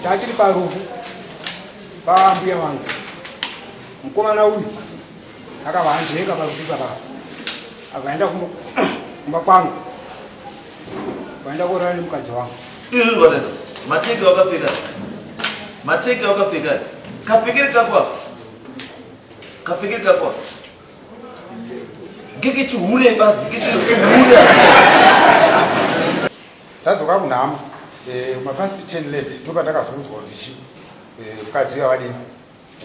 Tatiri parufu pambuya vangu. Mukomana uyu akabva anzvenga parufu ipapa, akaenda kumba kwangu, vaenda korara nemukadzi wangu. Izvi zvatesa mateki wakapfeka, mateki wakapfeka, kapfekere kako apa, kapfekere kako apa ngeke chihure bazi, ngeke chihure. Ndadzoka kunhamo mapast 10 11 ndopandakazoudzwa kunzi chi mukadzi uya wadini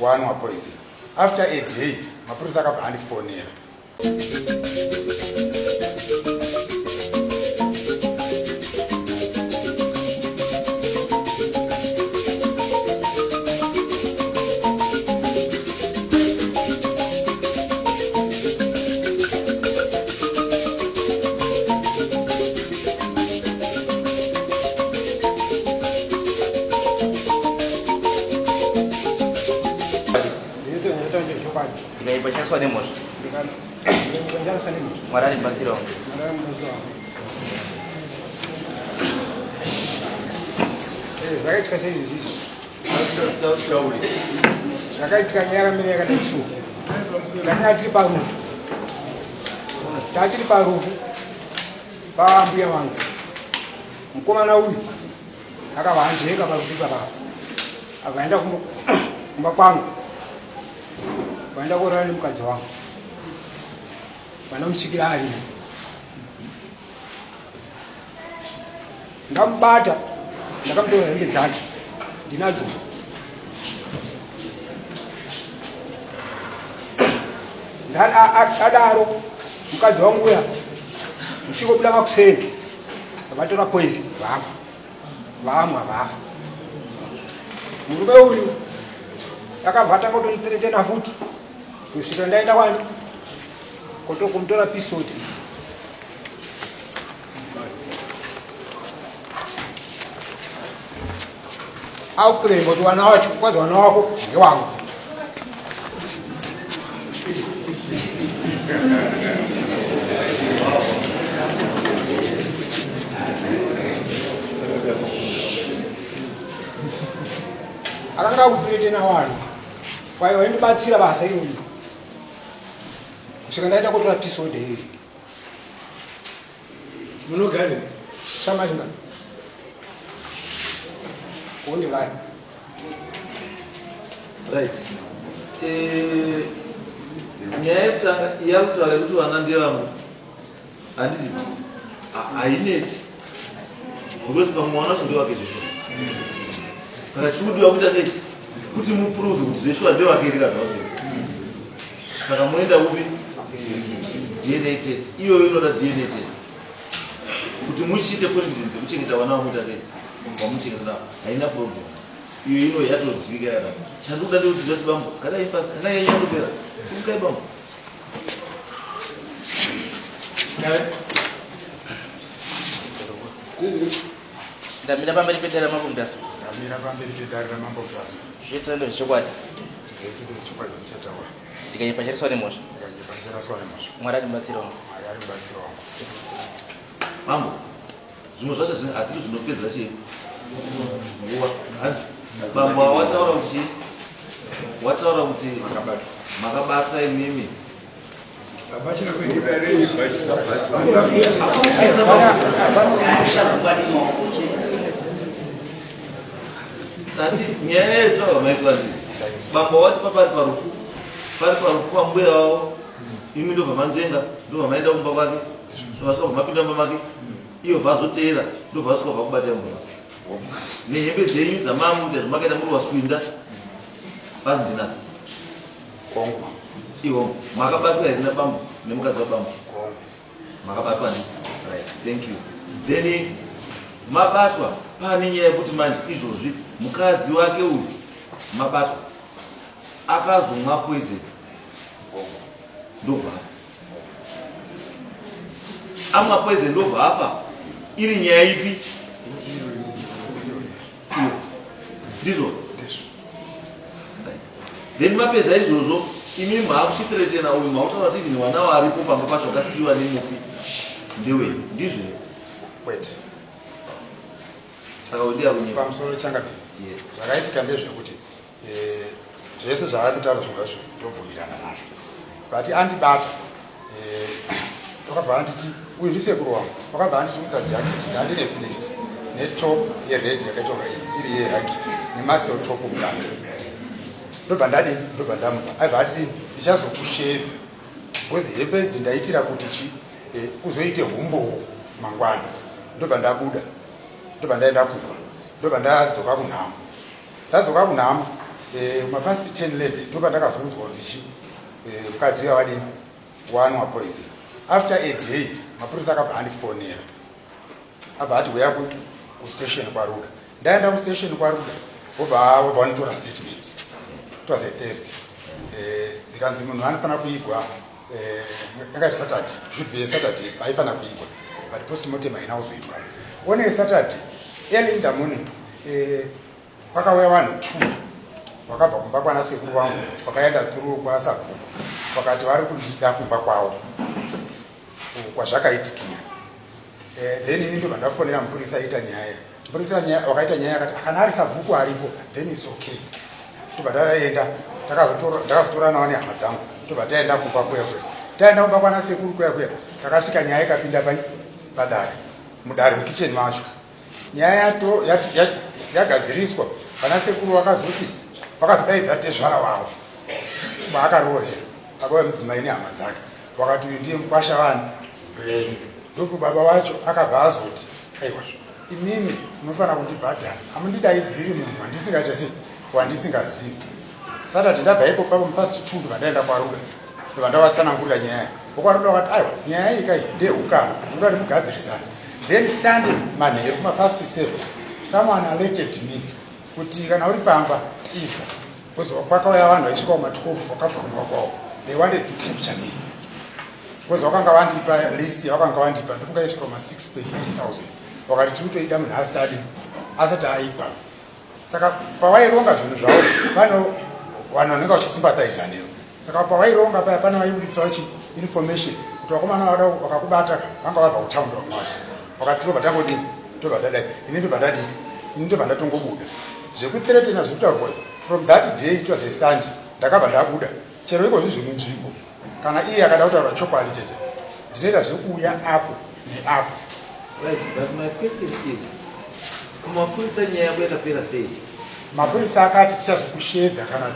wanwa poison. After a day mapurisa akabva andifonera. Ndikaipa chaswa nemhosva. Mwari ari mubatsiri wangu. Zvakaitika sei izvi? Zvakaitika nyaya yakamira yakadai so. Takanga tiri parufu. Tatiri parufu pambuya vangu. Mukomana uyu akabva anzvenga parufu ipapa, akaenda kumba kwangu, vaenda korara nemukadzi wangu, vanomusvikira arimo. Ndamubata, ndakamutora hembe dzake ndinadzo. Adaro mukadzi wangu uya muchingobuda makuseni, vatora poison vamwa, vamwa vafa. Murume uyu akabva atanga kutonitseretena futi kusvika ndaenda kwani kumutora pisoti. Aukuremba kuti wana wacho kwanzi wana wako ndewangu. Akanga akutsiretena wanhu kwai waindibatsira basa irori kusvika ndaita kutora pisode iri. Munogare Samaringa kuonderai. Right. Nyaya yekutanga yarikutaura yekuti vana ndevangu handiti hainetsi, because pamwe mwana wacho ndewake zveshuwa. Saka chikudiwa kuita sei kuti muprove kuti zveshuwa ndewake here kana wake? Saka moenda kupi? DNA test. Iyoyo inoda DNA test kuti muchiite confidence dzekuchengeta vana vamuita sei vamuchengeta navo, haina problem iyo, ino yatodzika yakadaro. Chandikuda ndekuti ndati bambo kadai pasi kana yanyandopera simukai bambo. Ndamira pamberi pedare raMambo Mutasa. Ndamira pamberi pedare raMambo Mutasa. Zvese ndezvechokwadi. Zvese ndezvechokwadi ndichataura. Ndikaipa chariswa nemhosva. Ndikaipa ndicharaswa nemhosva. Mwari ari mubatsiri wangu. Mwari ari mubatsiri wangu. Bambo, zvimwe zvacho hatidi zvinopedza chii nguva. Hanzi bambo wataura kuti chii? Wataura kuti Makabatwa. Makabatwa imimi. Hapachina kuenda renyu. Isa bambo. Tati nyaya yetsvaga maifrancis, bambo wati papari parufu, pari parufu pambuya wavo, imi ndobva manzvenga, ndobva maenda kumba kwake, ndobva svika mapinda mumba make, iyo bva azoteera, ndobva vasvika bva kubata mumba make nehembe dzenyu dzamamuita zvamakaita muri waswinda pasi ndinako. Kongo. Iwo makabatwa here nabambo nemukadzi wabambo? Kongo. Makabatwa ndi right, thank you. Then mabatwa pane nyaya yekuti manje izvozvi mukadzi wake uyu mabatwa akazomwa poison ndobva amwa poison ndobva afa. Iri nyaya ipi iyo? Ndizvo. Ndizvo. Right. Then mapedza izvozvo, imi maakuchithreatena uyu, mautaura kuti even vana varipo pamba pacho vakasiyiwa nemufi ndewenyu, ndizvo here? Kwete. Saka uyu ndiyakunyepa. Pamusoro changamire. Yes. Zvakaitika ndezvekuti zvese zvaari kutaura zvimwe zvacho ndobvumirana nazvo, but andibata, wakabva anditi, uyu ndisekuru wangu, wakabva anditi unza jacket. Ndandine fleece netop yered yakaita kunga iri yerugby nemuscle top mukati. Ndobva ndadini? Ndobva ndamupa. Aibva ati dini, ndichazokushedza because hembe idzi ndaitira kuti chi uzoite humbowo mangwana. Ndobva ndabuda, ndobva ndaenda kumba, ndobva ndadzoka kunhamo. Ndadzoka kunhamo mapast 10 11, ndobva ndakazonzwa kunzi chi mukadzi uya wadini, wanwa poison. After a day mapurisa akabva andifonera, abva ati uya kustation kwaRuda. Ndaenda kustation kwaRuda, vobva vanditora statement. It was a Thursday. Zvikanzi munhu anofanira kuigwa, yakati Saturday, should be a Saturday aifanira kuigwa, but postmortem haina kuzoitwa. On a Saturday early in the morning, kwakauya vanhu two vakabva kumba kwana sekuru vangu, vakaenda through kwasabhuku, vakati vari kundida kumba kwavo kwazvakaitikira. Then ini ndobva ndafonera mupurisa aita nyaya. Mupurisa wakaita nyaya akati kana ari sabhuku aripo, then it's okay. Tobva taenda, ndakazotoranawo nehama dzangu, tobva taenda kumba kuya kuya. Taenda kumba kwana sekuru kuya kuya, takasvika, nyaya ikapinda padare, mudare, mukicheni macho. Nyaya yato yagadziriswa, vana sekuru vakazoti vakazodaidza tezvara wavo vaakaroorera, baba vemudzimai nehama dzake, vakati uyu ndiye mukwasha vanhu venyu. Ndoku baba wacho akabva azoti, aiwa, imimi munofanira kundibhadhara, hamundidaidziri munhu wandisingaita sei, wandisingazivi. Saturday ndabva ipo papo mupast 2, ndobva ndaenda kwaRuda, ndobva ndavatsanangurira nyaya. VokwaRuda vakati aiwa, nyaya iyi kai ndehukama, munoda kuti mugadzirisana. Then Sunday manheru kumapast 7, someone alerted me kuti kana uri pamba tiza, because kwakauya vanhu vaisvika kuma12 vakabva kumba kwavo. They wanted to capture me because vakanga vandipa list yavakanga vandipa, ndofunga isvika kuma6.8 thousand. Vakati tiri kutoida munhu asati adi asati aigwa. Saka pavaironga zvinhu zvavo, pano vanhu vanenge vachisympathiza newe. Saka pavaironga paya, pane vaibuditsawo chi information kuti vakomana vada vakakubata vanga vabva kutaundi vamwe vacho. Vakati tobva tangodini, tobva tadai, ini ndobva ndadini, ini ndobva ndatongobuda. Zvekuthreatena zviri kutaurwa, from that day, it was a Sunday, ndakabva ndabuda. Chero iko zvizvi munzvimbo, kana iye akada kutaura chokwadi cheche, ndinoita zvekuuya apo neapo. Right, but my question is, kumapurisa nyaya yako yakapera sei? Mapurisa akati tichazokushedza kana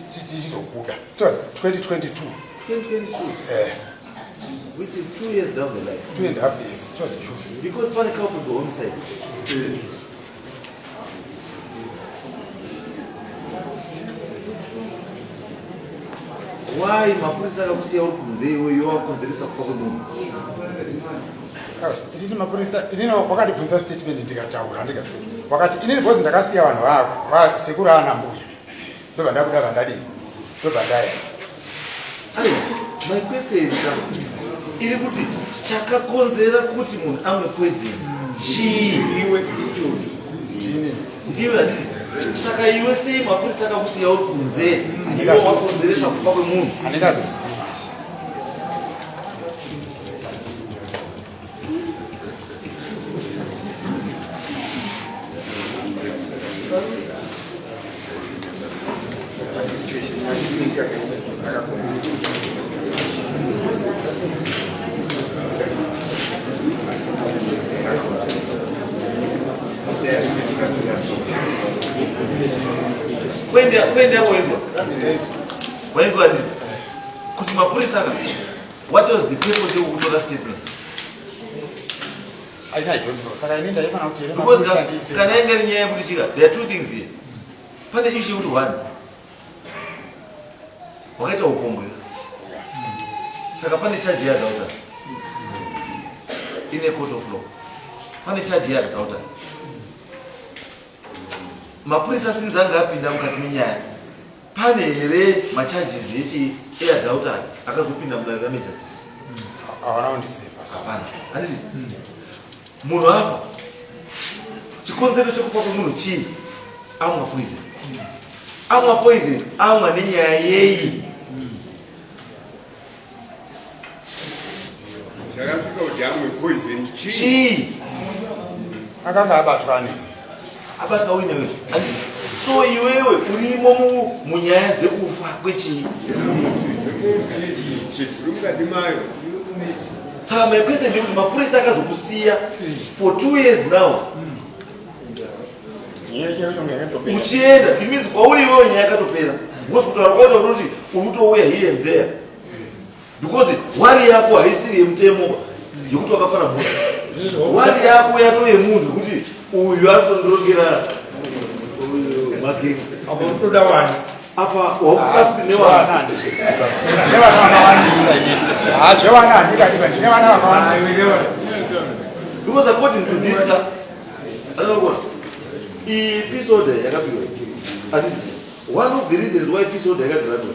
tichizokuda. It was 2022. 2022? Eh. Which is 2 years down the line. 2.5 years. It was June. Because pane culpable homicide. Why mapurisa akakusiya uri kunze, iwe iwe wakonzeresa kufa kwemunhu? Ah, inini mapurisa, inini wakandibvunza statement ndikataura, ndika wakati inini because ndakasiya vanhu vako sekuru ana mbuya, ndobva ndabuda, vandadini, ndobva ndaenda. Aiwa, my question ka iri kuti chakakonzera kuti munhu amwe poison chii? Ndini. Ndiwe, handiti? Saka iwe sei mapurisa akakusiya uri kunze, iwe wakonzeresa kufa kwemunhu? Handingazozivi manje. Kwenda waigwa, waigwa, handiti? Kuti mapurisa aka, what was the purpose yekukutora statement? Aina, I don't know. Saka ini ndaifanira kuti here Because mapurisa ndiise kana yange iri nyaya yekuti chika, there are two things here. Pane issue yekuti one, wakaita upombwe, saka pane charge yeadultery in a court of law. Pane charge yeadultery. Mapurisa sinzi anga apinda mukati menyaya, pane here macharges echi eadultery akazopinda mudare ramagistrate? Havana kundiseva. Hapana, handiti? Munhu afa, chikonzero chekufa kwemunhu chii? Amwa poison. Amwa poison, amwa nenyaya yei? Chakasvika kuti amwe poison chii? Chii? Akanga abatwa neni. Abatwa uinewe. Handiti? So iwewe urimo munyaya dzekufa kwechii? Uri mukati mayo. Saka my question ndekuti mapurisa akazokusiya for 2 years now uchienda, it means kwauri iwewe nyaya yakatopera, because kutaura kwaita kuti uri kutouya here and there, because worry yako haisiri yemutemo yekuti wakapara mhosva. Worry yako yato yemunhu yekuti uyu aritondirongera magenge. Apa utoda wani. Apa wakuti nevana nevana. Handizviziva, nevana vakawandisa inini. Ha, zvevana handingadiva, ndine vana vakawandisa. Because according to this ka, anokuona iyi peace order yakapiwa, handiti? One of the reasons why peace order yakagrantiwa,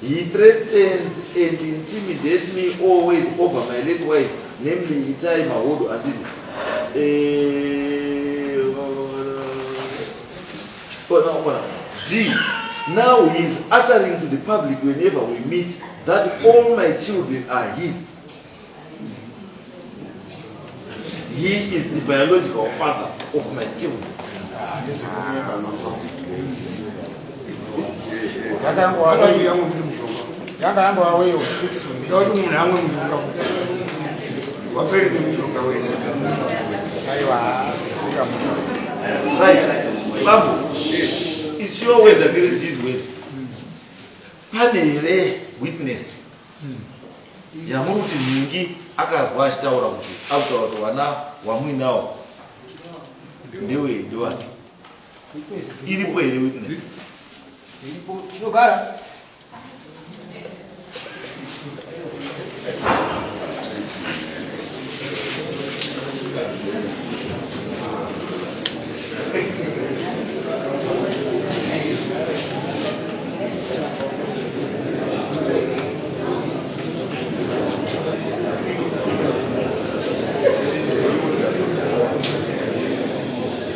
he threatens and intimidates me always over my late wife, namely Itai Mahodo, handiti? Ona, ona. D, now he is uttering to the public whenever we meet that all my children are his. He is the biological father of my children. Ndezvekunyemba mambo. Akauya kuti mushonga. Yanga yangova way of fixing me. Kuti munhu amwe mushonga kuti wapere nemushonga wese. Aiwa, zvika munhu. Right, bambo, it's your word against his word. Pane here witness yamuri kuti nhingi akazwa achitaura kuti akutaura kuti vana wamuinawo ndewe ndewani? Iripo here witness? Dziripo, tinogara.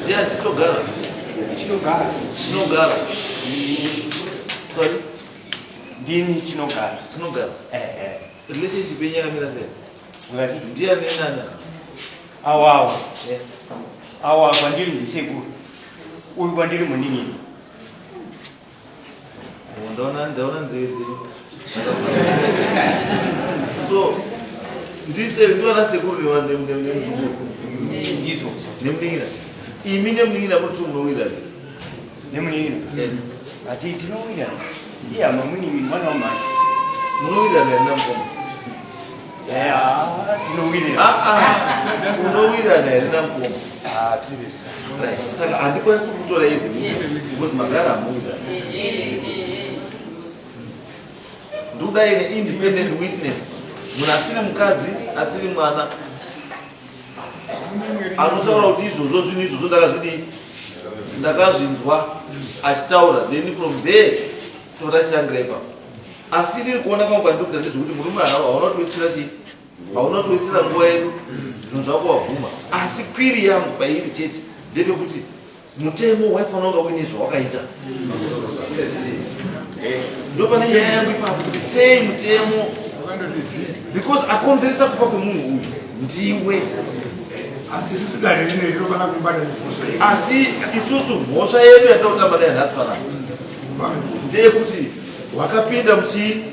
Ndiani tinogara? Chinogara. Tinogara, sorry. Ndini Chinogara. Tinogara. Ehe. Relationship yenyu yakamira sei? Ungati Ndiani nani? Awawa awa kwandiri ndisekuru, uyu kwandiri munin'ina. Oh, ndaona nzeve dzenyu. So ndise ndiwana sekuru nemuzukuru? Ndizvozvo. Nemunin'ina. Imi nemunin'ina muri munowirana? Nemunin'ina ati tinowirana, iyama munin'ina, mwana wamai. Munowirana here namukoma? Tinowirana. Ah, ah, unowirana here namukoma? Tiri. Right. Saka handikwanisi kutora idzi because magara hamuwirana. Ndikuda ine independent witness, munhu asiri mukadzi, asiri mwana, anotaura kuti izvozvo zvinhu izvozvo ndakazvidii, ndakazvinzwa achitaura. Then from there tinoda chitangira ipapo. Asi riri kuona kwangu kwandiri kuita ndezvekuti murume hauna kutoisira chii, hauna kutoisira nguva yedu, zvinhu zvako wabvuma. Asi query yangu pairi chete ndepekuti mutemo waifanira kunga uine zvawakaita. Ndo pane nyaya yangu ipapo, kuti sei mutemo, because akonzeresa kufa kwemunhu uyu ndiwe. Asi isusu dare rino rinofana kumubata mibvunzo. Asi isusu mhosva yedu yatinotamba nayo nhasi panapa ndeyekuti wakapinda muchii,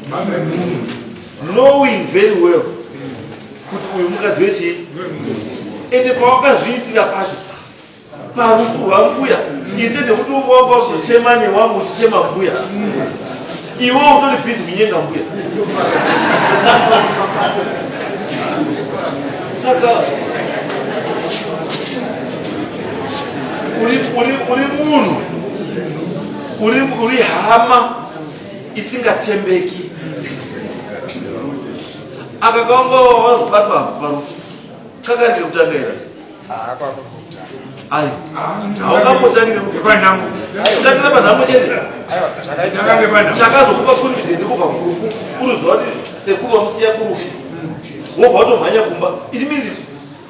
knowing very well kuti uyu mukadzi wechii, ende pawakazviitira pacho parufu rwambuya, instead yekuti unga wanga uzochema newangu uchichema mbuya, iwe utori busy kunyenga mbuya. Saka uri munhu uri hama isingatembeki. Aka kaunga wazobatwa parufu kakari kekutanga here? Kwakutanga. Ayo, haungambotangire kutangira panhamo chete. Aiwa, zvakaitika. Chakazokupa confidence kubva kurufu, uruziva kuti sekuru vamusiya kurufu, wobva watomhanya kumba, it means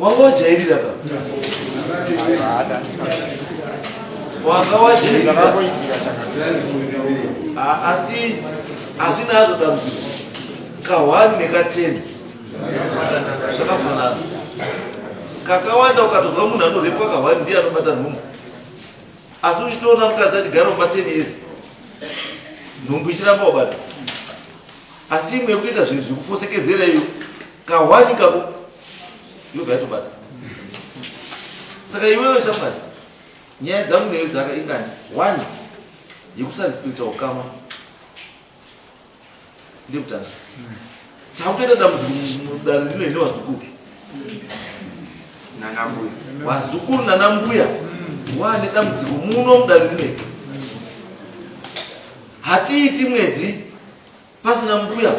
wanga wajairira ka. Aiwa, hada ndisingazivi. Wanga wajairira. Zvakangoitika chaka. Asi hazvina hazvo dambudziko. Ka1 neka10 zvakafanana. Kakawanda ukatozwa munhu anorepwa ka1 ndiye anobata nhumbu. Asi uchitoona mukadzi achigara mumba 10 years, nhumbu ichiramba kubata. Asi imwe yekuita zvinhu zvekufosekedzera iyo kahwani kako yobva yatobata. Saka iwewe shamwari, nyaya dzangu newe dzaka ingani one yekusarespecta ukama ndekutanga. Takutoita dambudziko mudare rino ine vazukuru Nanambuya. Vazukuru nanambuya wane dambudziko muno mudare rino. Hatiiti mwedzi pasina mbuya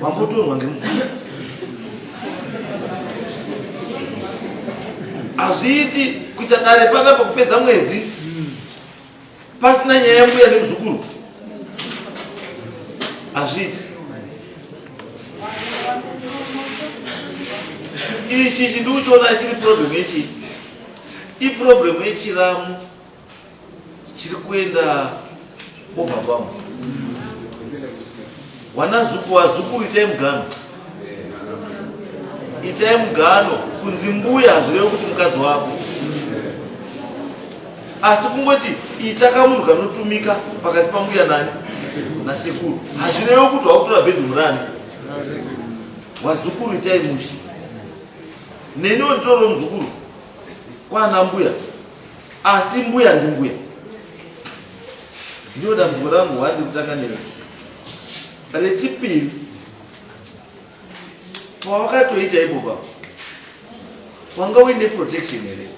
wambotorwa ngemuzukuru. Hazviiti kuita dare panapa kupedza mwedzi pasina nyaya yambuya nemuzukuru. Hazviiti. Ichi chindiuchiona chiri problem yechi iproblem yechiramu chiri kuenda overbound. Wanazuku wazukuru, itai mugano, itai mugano. Kunzi mbuya hazvirevi kuti mukadzi wako, asi kungoti ita kamunhu kanotumika pakati pambuya nani nasekuru, hazvirevi kuti wakutora bedroom rani. Wazukuru, itai mushe. Neniwo nditoriwo muzukuru kwana mbuya, asi mbuya ndimbuya. Ndiyo dambudziko rangu handi kutanga newe. Rechipiri, pawakatoita ipopa wanga uine protection here?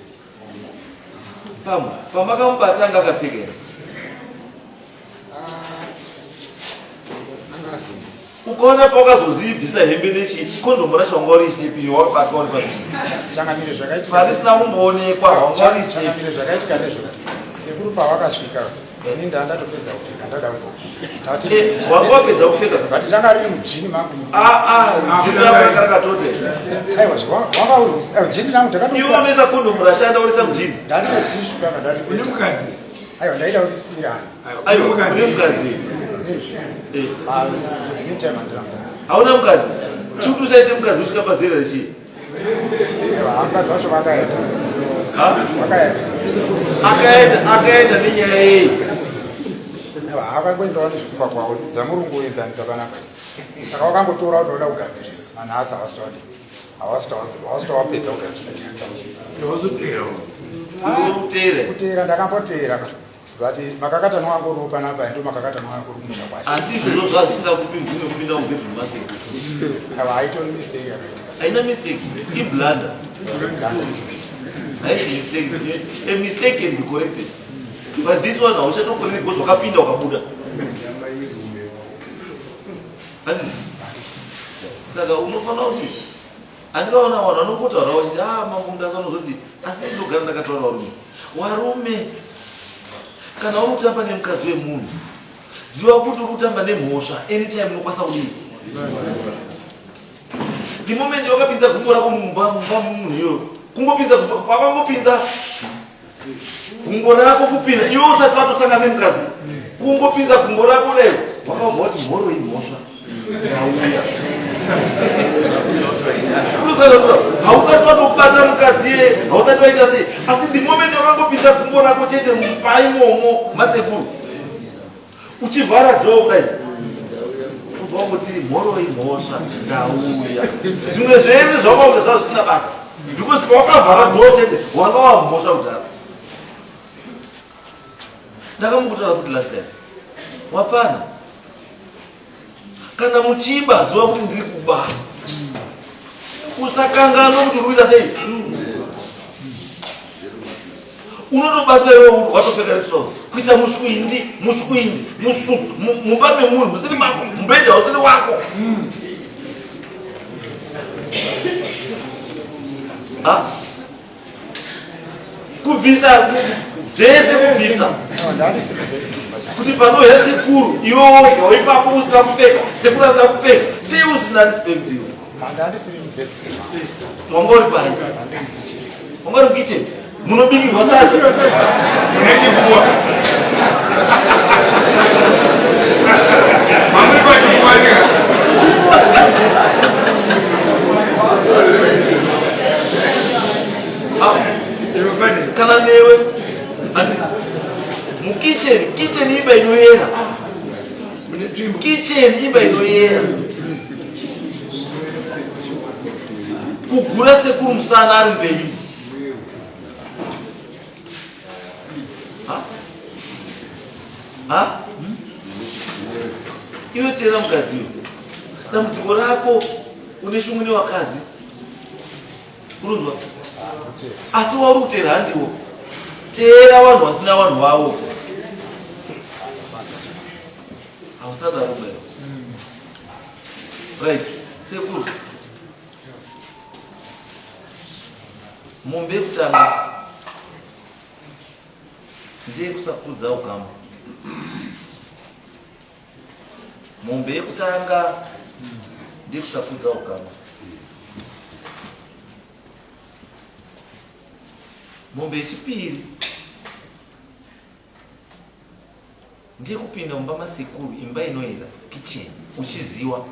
Pamwe pamakamubata anga akapfeka here? Anga asina. Ukaona pawakazozibvisa hembe nechi kondomu racho, wanga uriisepi? Wakabatwa uri pa Changamire, zvakaitika parisina kumboonekwa, wanga uriisepi? Changamire, zvakaitika ndezvekuti sekuru pavakasvika, ini ndandatopedza kupfeka, ndada kuti Wanga wapedza kupfeka? But ranga riri mujini mangu. Aa, jini rako ranga rakatote? Aiwa, wanga uri jini rangu. Iwe ndakatoa unoisa kondomu rashanda urisa mujini? Ndandine tishu kanga Une ndaripeta. mukadzi. Aiwa, ndaida kuti siyirani. Aiwa, une mukadzi? Meantime handina mukadzi. Hauna mukadzi? Chikuti usaite mukadzi usvika pazera rechii? Aiwa, mukadzi wacho vakaenda. Ha? Vakaenda. Akaenda, akaenda nenyaya yei? Aiwa, akangoendawo nezvekumba kwavo dzamurungu kuenzanisa panapa idzi, saka wakangotora kuti wada kugadzirisa. Manhasi havasitawadi, havasitawapedza kugadzirisa nyaya dzavo. Ndozotera. Uteere. Kuteera ndakamboteera, but makakatanwa angu uriwo panapa, ndo makakatanwa angu uri kumusha kwacho. Asi izvozvo zvasingakupi mvume kupinda mubedroom masekuru. Aiwa, haitori mistake yakaitika. Haina mistake, iblunder. Haisi mistake. A mistake can be corrected, but this one hauchatocorrect because wakapinda ukabuda. Handiti? Saka unofanira kuti andikaona vanhu vanongotaura vachiti, "A, mambo ndakanozoti," asi ndinogara ndakataura, varume, warume, kana uri kutamba nemukadzi wemunhu, ziva kuti uri kutamba nemhosva. Anytime unokwanisa kudii? The moment wakapinza gumbo rako mumba mumunhu iyoyo, kungopinza gumbo, pakangopinza gumbo rako kupinda, iwe usati watosangana nemukadzi, kungopinza gumbo rako kudai, wakabva wati, "Mhoro, imhosva, ndauya." Hausati watobata mukadzi ye, hausati waita sei, asi the moment wakangopinza gumbo rako chete mumba imomo masekuru, uchivhara door kudai, ubva wangoti, "Mhoro, imhosva, ndauya." Zvimwe zvese zvawakaita zvava zvisina basa because pawakavhara door chete wanga wamhosva kudhara. Ndakamukutaura futi last time, wafana, kana muchiba, ziva kuti ndiri kuba. Usakanganwa kuti uri kuita sei. Unotobatwa iwe watopfeka retrouse, kuita mushwindi mushwindi musu mumba memunhu musiri mako, mubhedha usiri wako. Ha? Kubvisa zvese, kubvisa Aiwa, ndandisiri mubedroom. Kuti panouya sekuru, iwe wodyawo ipapo usina kupfeka, sekuru asina kupfeka, sei usina respect iwe? Handandisiri mubedroom. Wanga uri pai? Handiri mukitchen. Wanga uri mukitchen munobikirwa sadza? Nechipfuwa. Mamuri pachipfuwa tika. Ah, Iwe pane. Kana newe. Andi. Mukitchen, kitchen imba inoyera. Kitchen imba inoyera. Kugura sekuru musana ari mupenyu. Ha? Iwe teera mukadzi iwe. Dambudziko rako une shungu nevakadzi. Urunzwa? Asi wauri kuteera handiwo. Teera vanhu vasina vanhu vavo. Hausadaro baba. Right. Sekuru. Mombe yekutanga ndeyekusakudza ukama. Mombe yekutanga ndeyekusakudza ukama. Mombe yechipiri ndeyekupinda mumba masekuru imba inoera kitchen uchiziwa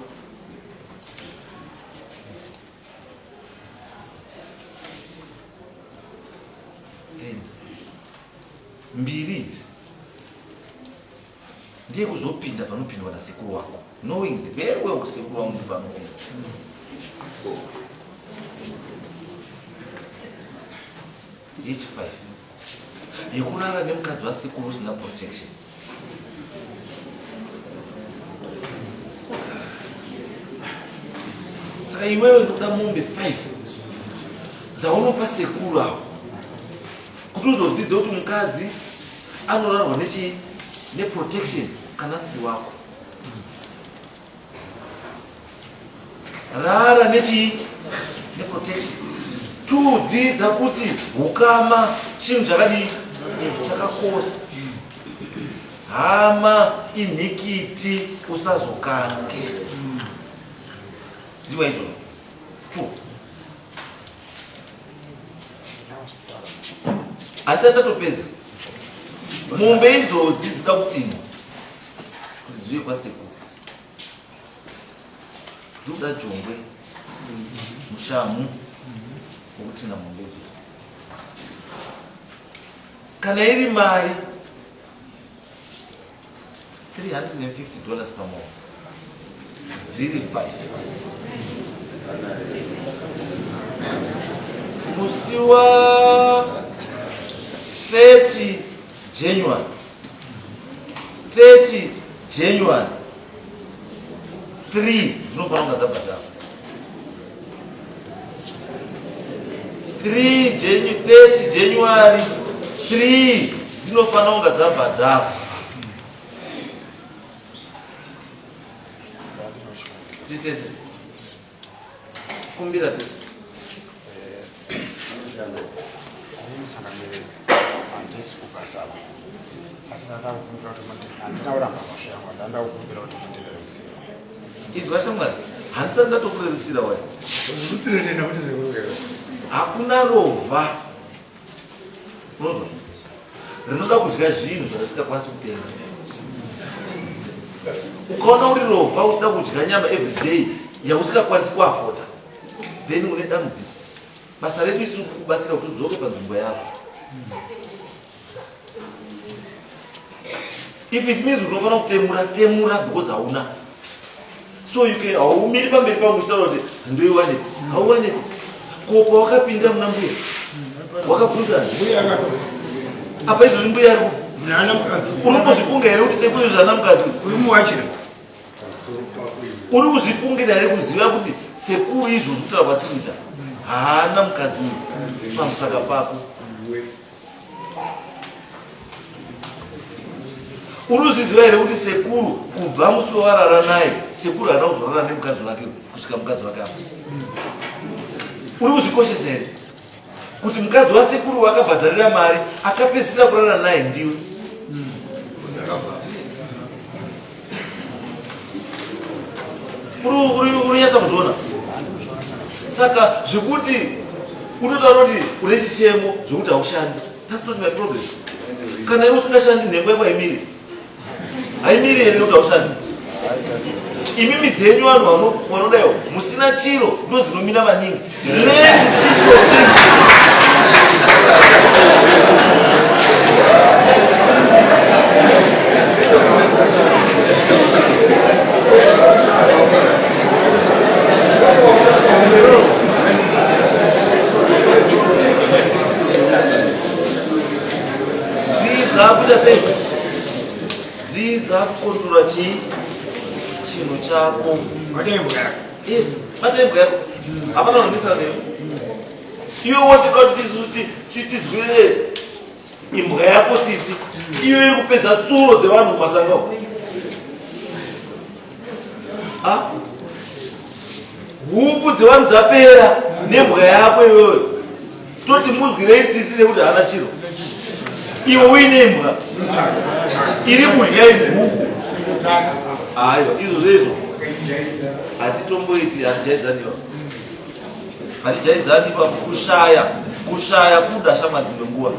then mbiri idzi ndiye kuzopinda panopindwa nasekuru wako knowing very well kuti sekuru wangu ndipanopinda yechi 5 yekurara nemukadzi wasekuru usina protection saka iwewe ndokuda mombe 5 dzaunopa sekuru avo kuti uzodzidze kuti mukadzi anorarwa nechii neprotection kana asiri wako rara nechii neprotection tudzidza kuti ukama chinhu chakadii chakakosha hama inhikiti usazokange ziva izvozvo two Handisati ndatopedza. Mombe idzodzi dzinoda kutinwa kuti dziuye kwasekuru. Dzinoda jongwe, mushamhu wekutina mombe idzodzo. Kana iri mari 350 dollars pamombe dziri 5 musi wa 30 January 30 January 3 dzinofanira kunga dzabhadharwa 3 30 January 3 dzinofanira kunga dzabhadharwa titese kumbira tete Inini changamire handisi kubasa apa asi ndanda kukumbira kuti mundi handina kuramba mhosva yangu ndanda kukumbira kuti mundirerusire Izwa shamwari, handisati ndatokurerusira wai. Hakuna rovha unonzwa rinoda kudya zvinhu zvarisikakwanisi kutenga. Ukaona uri rovha uchida kudya nyama everyday yausikakwanisi kuafota then une dambudziko. Basa redu isu kukubatsira kuti udzoke panzvimbo yako. If it means unofanira kutemura temura because hauna so you can haumiri pamberi pangu uchitaura kuti ndoiwanepi hauwanepi ko pawakapinda muna mbuya wakabvunza apa izvozvi mbuya ari unombozvifunga here kuti sekuru izvo ana mukadzi uri kuzvifungira here kuziva kuti sekuru izvozvi kutaura kwatiri kuita haana mukadzi uyu pamusaka pako Unozviziva here kuti sekuru kubva musi wawarara naye sekuru haana kuzorara nemukadzi wake kusvika mukadzi wake afa? Uri kuzvikoshesa here kuti mukadzi wasekuru wakabhadharira mari akapedzisira kurara naye ndiwe? Uri kunyatsa kuzviona? Saka zvekuti unotaura kuti une chichemo zvekuti haushandi, that's not my problem. Kana iwe usingashandi nhengo yako haimiri, haimiri here nekuti haushandi? Imimi dzenyu vanhu vanodaiwo musina chiro ndo dzinomira maningi. Learn to teach your people. kuita sei? Dzidza kukontrola chii chinhu chako. Yes, bata imbwa yako. Hapana unonetsana newe. Iwe wotida kuti tisu tizwire imbwa yako tsitsi. Iyo iri kupedza tsuro dzevanhu mumatanga umu. Ah? Huku dzevanhu dzapera nembwa yako iwewe. Toti muzwirei tsitsi nekuti haana chiro. Iwe uine imbwa iri kudya huku. Aiwa, izvozvo izvo hatitomboiti, hatijaidzaniwa, hatijaidzani pa kushaya, kushaya kuda shamwa dzimwe nguva.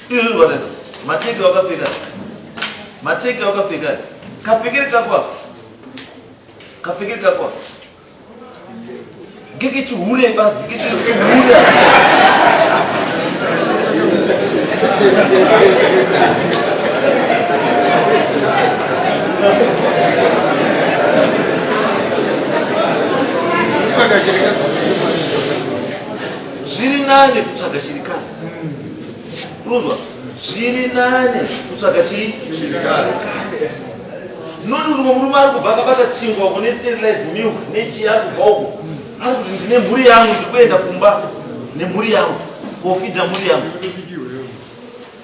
Izvi zvatesa mateki wakapfeka, mateki wakapfeka, kapfekere kako apa, kapfekere kako apa ngekechihure bazi ngekechihure. Zviri nane kutsvaga shirikadzi, unonzwa? Zviri nane kutsvaga chii? Shirikadzi. Not kuti mumwe murume ari kubva akabata chingwa uko nesterilized milk nechii, ari kubva uko ari kuti ndine mhuri yangu, ndiri kuenda kumba nemhuri yangu kofidza mhuri yangu.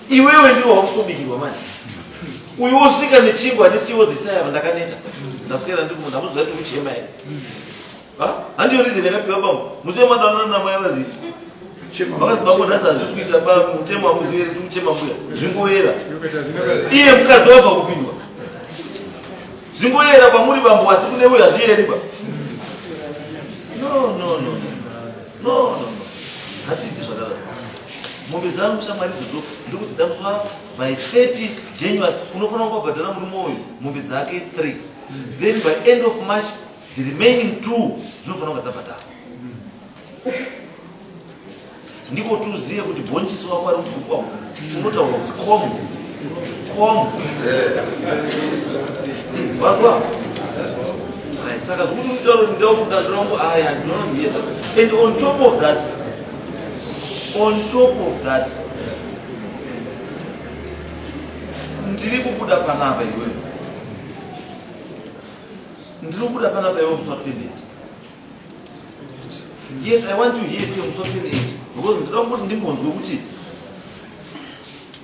Iwewe ndiwe wakusitobikirwa manje. Uyu wosvika nechingwa netiwo dzisaya, ndakaneta, ndaswera ndiri munhu amuziva kuti kuchema here. Handiyo reason yakapiwa bambo musi wemadanana namai vakazi vakazi bambo nhasi hazvisi kuita ba mutemo hamuzivi tiri kuchema mbuya zvingoyera. Iye mukadzi wabva kupindwa zvingoyera kwamuri bambo, asi kune uyo hazviyeri ba. No, no, no, no, no, no, hatiiti zvakadaro. Mombe dzangu shamwari idzodzo ndiri kudzida musi wa by 30 January. Unofanira kungobhadhara murume uyu mombe dzake 3, then by end of March the remaining two dzinofanira kunga dzabhadhara. Ndiko tuziye kuti bhonchisi wako ari mubhukwa unotaurwa kuti com com vazwa. Right, saka zvekuti utaura kuti ndaukuda wangu aya ndinoona that. And on top of that, on top of that, ndiri kubuda panapa iwewe, ndiri kubuda panapa iwe musi wa 28. Yes, I want you here to musi wa 28 because ndinoda kuti ndimbonzwe kuti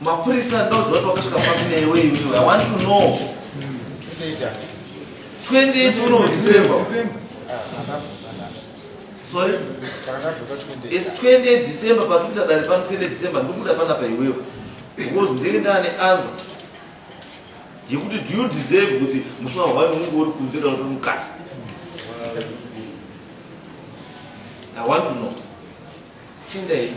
mapurisa ndinoziva kuti wakasvika papi newe iwewe. I want to know 28 uno December. Sorry, it's 28 December patikuita dare pano. 28 December ndikubuda panapa iwewe because ndiri ndaane answer yekuti do you deserve kuti musi wa 1 unge uri kunze kana kuti uri mukati. I want to know. Tendai.